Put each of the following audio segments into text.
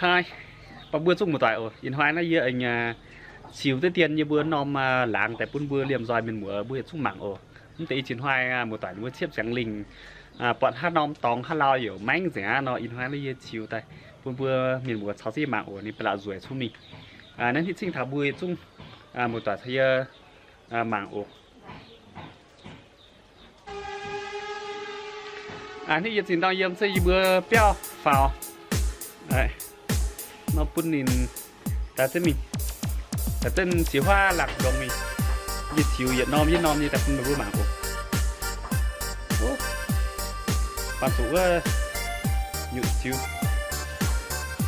Hnoi, bun mbuo zungv muoz-doic oc. Ih hnoi naaiv yie aengx ziux deix dien yie mbuo norm laangz daaih bun mbuo liemh nzoih mienh muoz mbuo yietc zungv mangc oc. Mv deix i ziex hnoi muoz-doic ninh mbuo ciepv ziangx lingh, buatc haaix norm dorngx haaix lauh youc maengv nzengc aqv nor, ih hnoi naaiv yie ziux daaih bun mbuo mienh muoz caux jienv mangc oc. Ninh ba'laqc nzueic cun mingh. Naaiv hitv cingv taux mbuo yietc zungv muoz-doic caux yie mangc oc. Hnangv yie zinh ndorm yiem se yie mbuo biauv faaux nor bun ninh daaih zengv mingh, daaih zengv ziex huaav laangz ndongx mingh. Yie ziux yietc norm yietc norm nyei daaih bun meih mbuo mangc oc. Baan zuqc wuov nyutc ziux,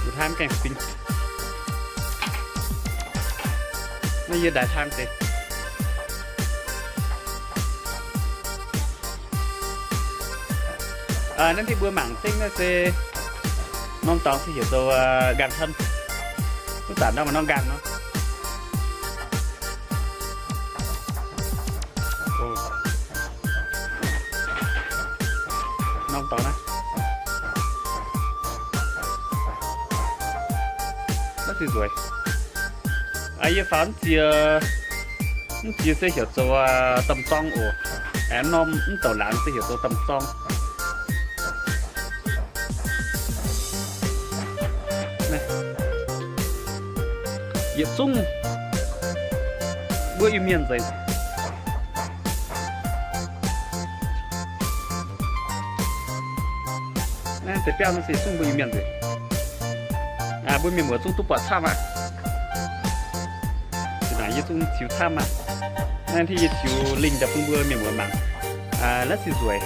nyutc hnamv gaengh fing. Naaiv yie ndaix hlang deix. Naaiv hitv mbuo mangc zengv naaiv se norm dorngx se heuc zoux nqaang hlen. Wuov zanc ndau maaih norm nqaang nor. Norm dorngx naaiv, naaiv se nzueic. Yie faaux mv ziex, mv ziex se heuc zoux domh zorng oc. Aengx norm mv douc laangz se heuc zoux domh zorng. Yietc zungv mbuo Iu-Mienh nzengc. Naaiv deix biauv naaiv se zungv mbuo Iu-Mienh nzengc. Mbuo mienh muoz zungv duqv buatc camv aqv. Zinh ndaangc yie zungv ziux camv aqv. Naaiv hitv yie ziux lingh daaih bun mbuo mienh muoz mangc. Naaiv se nzueic.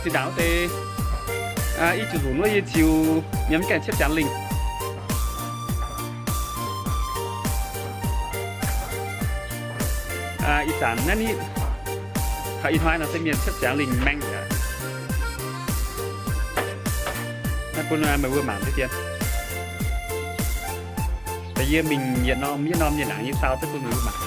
Zinh ndaangc wuov deix, i ziouc nzunc wuov yie ziux mienh mv gaengh ciepv ziangx lingh. Ih zanc naaiv nitv taux ih hnoi nor se mienh ciepv ziangx lingh maengh aqv. Naaiv bun meih mbuo mangc deix dien. Da'yie mingh yietc norm yietc norm nyei laangz nyei saau duqv bun meih mbuo mangc.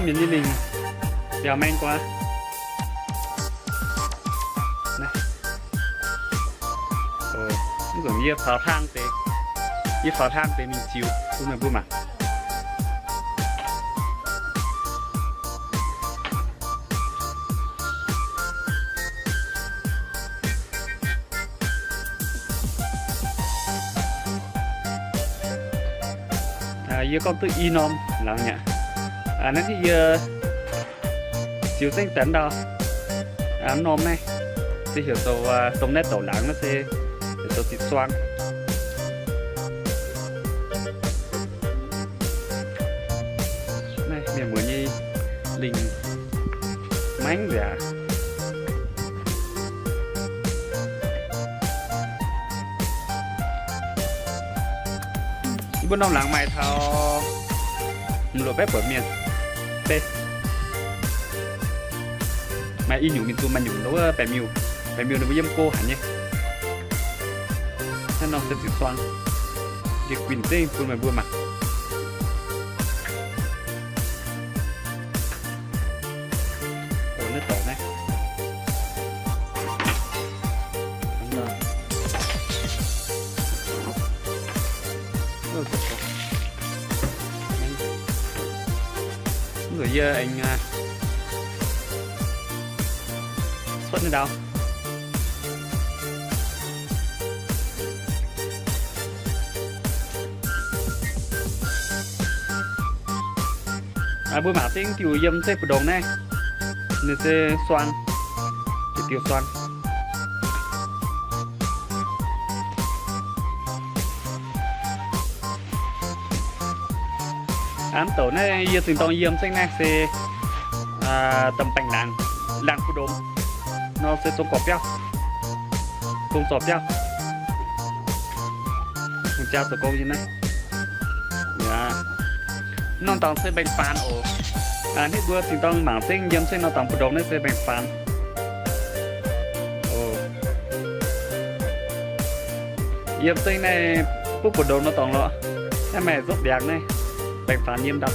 Mienh nyei lingh biaux maeng guaax. Mv nzunc yie faaux hlang deix, yie faaux hlang deix mingh ziux bun meih mbuo mangc. Yie gorngv duqv i norm laangz mi'aqv. Naaiv hitv yie ziux zengv daaih ndau norm naaiv se heuc zoux, dongh naaiv douc laangz naaiv se heuc zoux ziqc suang. Naaiv mienh muoz nyei lingh maengv nzengc aqv. Yie mbuo norm laangz maaih taux hmz luoqc baeqv buonc mienh. Maaih i nyungc mingh zunh maaih nyungc wuov baeqc miuh, baeqc miuh ninh mbuo yiem go haic nyei. Naaiv norm se ziqc suang, yie guinh zengv bun meih mbuo mangc. Naaiv dorngx naaiv. Mv nzunc yie aengx cuotv naaiv ndau. Mbuo mangc zengv diuh yiem zeiv mbu'ndongx naaiv, ninh se suang, diuh suang. Aa, mv douc naaiv yie zinh dorng yiem zengv naaiv se domh baengh laangz, laangz mbu'ndongx nor se zong gorc biauv, zong zorc biauv. Hungh jaa zoux gong nyei naaiv. Norm dorngx se mbaengx-faanx oc. Hnangv mbuo zinh dorng mangc zengv yiem zengv norm dorngx mbu'ndongx naaiv se mbaengx-faanx. Yiem zengv naaiv butv mbu'ndongx nor dorngx lorqc. Naaiv maaih nzopv ndiangx naaiv, baengh faanx yiem ndau.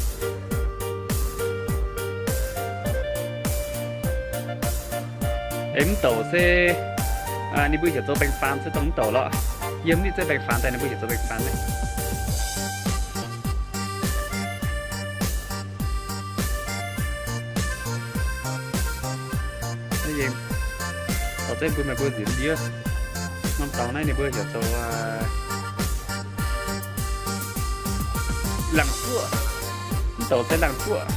Aengx mv douc se, ninh mbuo heuc zoux baengh faanx se dongh mv douc lorqc. Yiem ninh zeiv baengh faanx daaih ninh mbuo heuc zoux baengh faanx naaiv. Naaiv yiem, dorh zeiv bun meih mbuo nziex ndiev. Norm dorngx naaiv ninh mbuo heuc zoux laangh zuoqv. Mv douc se laangh zuoqv.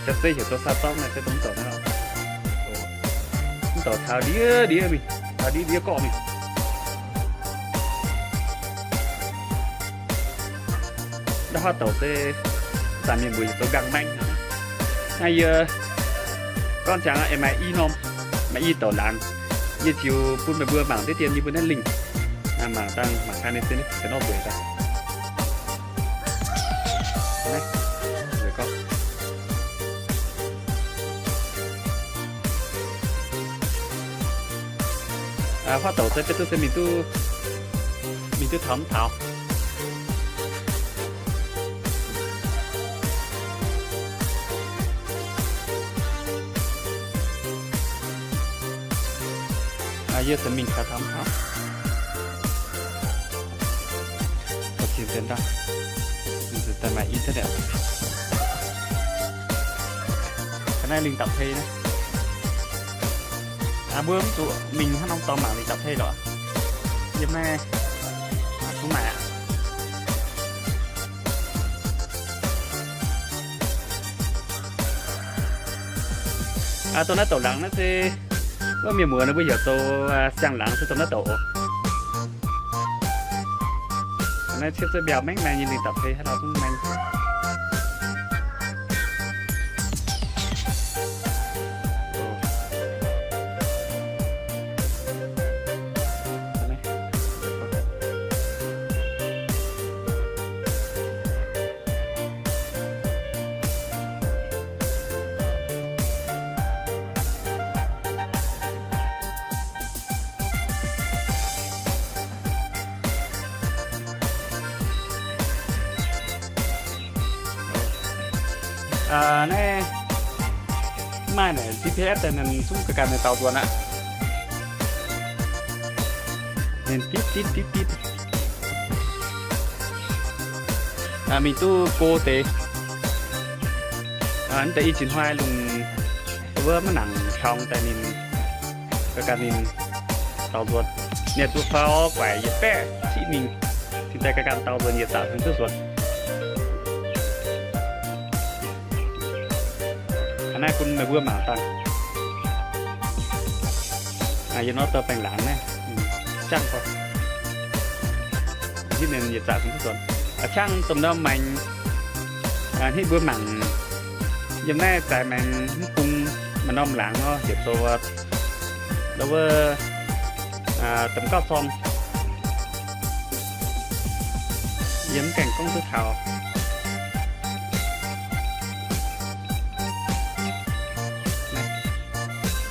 Jaav zeiv heuc zoux saa zorngv naaiv se dongh mv douc naaiv lorqc. Mv douc taux ndiev ndiev mingh, taux ndiev ndiev gorqv mingh. Ndau huaav douc se zaangc mienh mbuox heuc zoux nqaang maeng. Naaiv yie gorngv ziangx aengx maaih i norm, maaih i douc laangz. Yie ziouc bun meih mbuo mangc deix dien yie mbuo naaiv lingh. Mangc dangh mangc gaax ninh se naaiv ga'nor nzueic daaih. Huaav douc se betv duqv se mingh duqv, mingh duqv taux mv taux. Yie se mingh taux taux mv taux. Ga'naaiv lingh dapc hei naaiv. Mbuo mv zuqc mingh hnangv norm dorngx mangc lingh dapc hei lorqc. Yiem naaiv zungv maaih aqv. Dongh naaiv douc laangz naaiv se wuov mienh muoz ninh mbuo heuc zoux siang-laangz se dongh naaiv douc oc. Naaiv ciepv za'biauh maengv maeng nyei lingh dapc hei haaix lauh zungv maeng. Naaiv maaih naaic G P S daaih ninh zungv ga'ganh ninh daaux nzuonx aqv. Ninh ditv ditv ditv ditv mingh duqv go deix. Mv deix i zinh hnoi lungh wuov maiv nangc hiaangx daaih ninh ga'ganh ninh daaux nzuonx. Ninh zuqc faaux guaaic yietc baeqv ciqv mingh, cingx daaih ga'ganh daaux nzuonx yietc zaqc hmz duqv nzuonx. Hnangv naaiv bun meih mbuo mangc dangh. Yie nor dou baengh laangz naaiv, jangv gorx. Hitv ninh yietc zaqc hmz duqv nzuonx. A'ciangv domh ndau maengx, hitv mbuo mangc yiem naaiv zaaix maengx mv bung maaih norm laangz nor, heuc zoux wuov, wuov, domh gauh zorng. Yie mv gaengh gorngv duqv taux.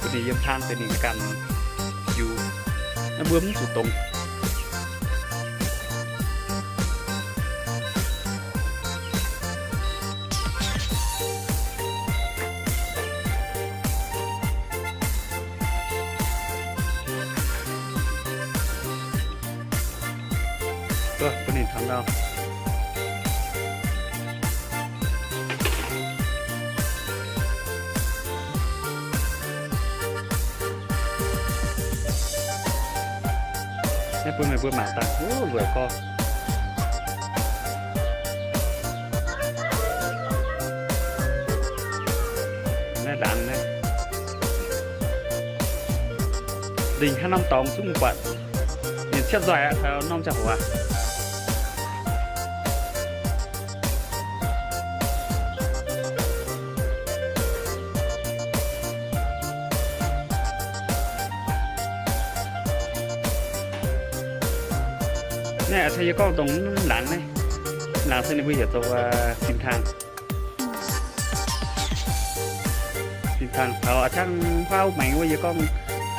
Bun ninh yiem hlang deix ninh ganh jiu. Naaiv mbuo mv zuqc dongz. Bun ninh taux ndau. Naaiv bun meih mbuo mangc dangh, wuov, lueic gorx. Naaiv laangz naaiv. Lingh hnangv norm dorngx zungv mv buatc. Ninh ciepv nzoih aqv, taux norm ziangh hoc aqv. Naaiv a'ceix yie gorngv dongh mv laangz naaiv. Laangz se ninh mbuo heuc zoux sin-taang. Sin-taang taux a'ciangv huaav maengx wuov yie gorngv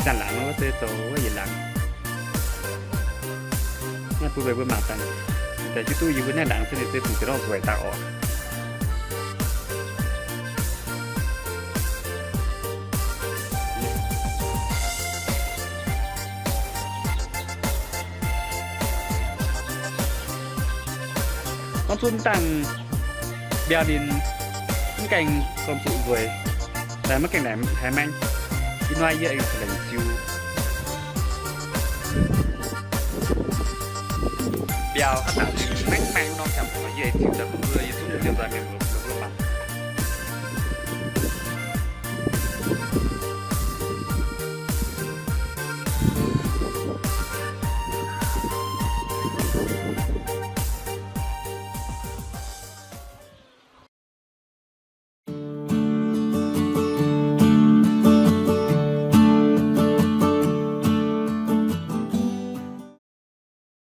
zanc laangz wuov se zoux wuov yietc laangz. Naaiv Bun meih mbuo mangc dangh, daaih jienv duqv yie mbuo naaiv laangz se ninh se zuqc ziouc nor nzueic daaih oc. Gorngv zunv dangh mbiauh ninh mv gaengh gormx zuqc nzueic, maiv gaengh naaic haiz maeng. Ih hnoi yie aengx lengc ziux mbiauh haaix zanc ninh maiv maeng nor, yie aengx ziux daaih bun mbuo yietc zungv mienh nzoih mienh mbuo mangc.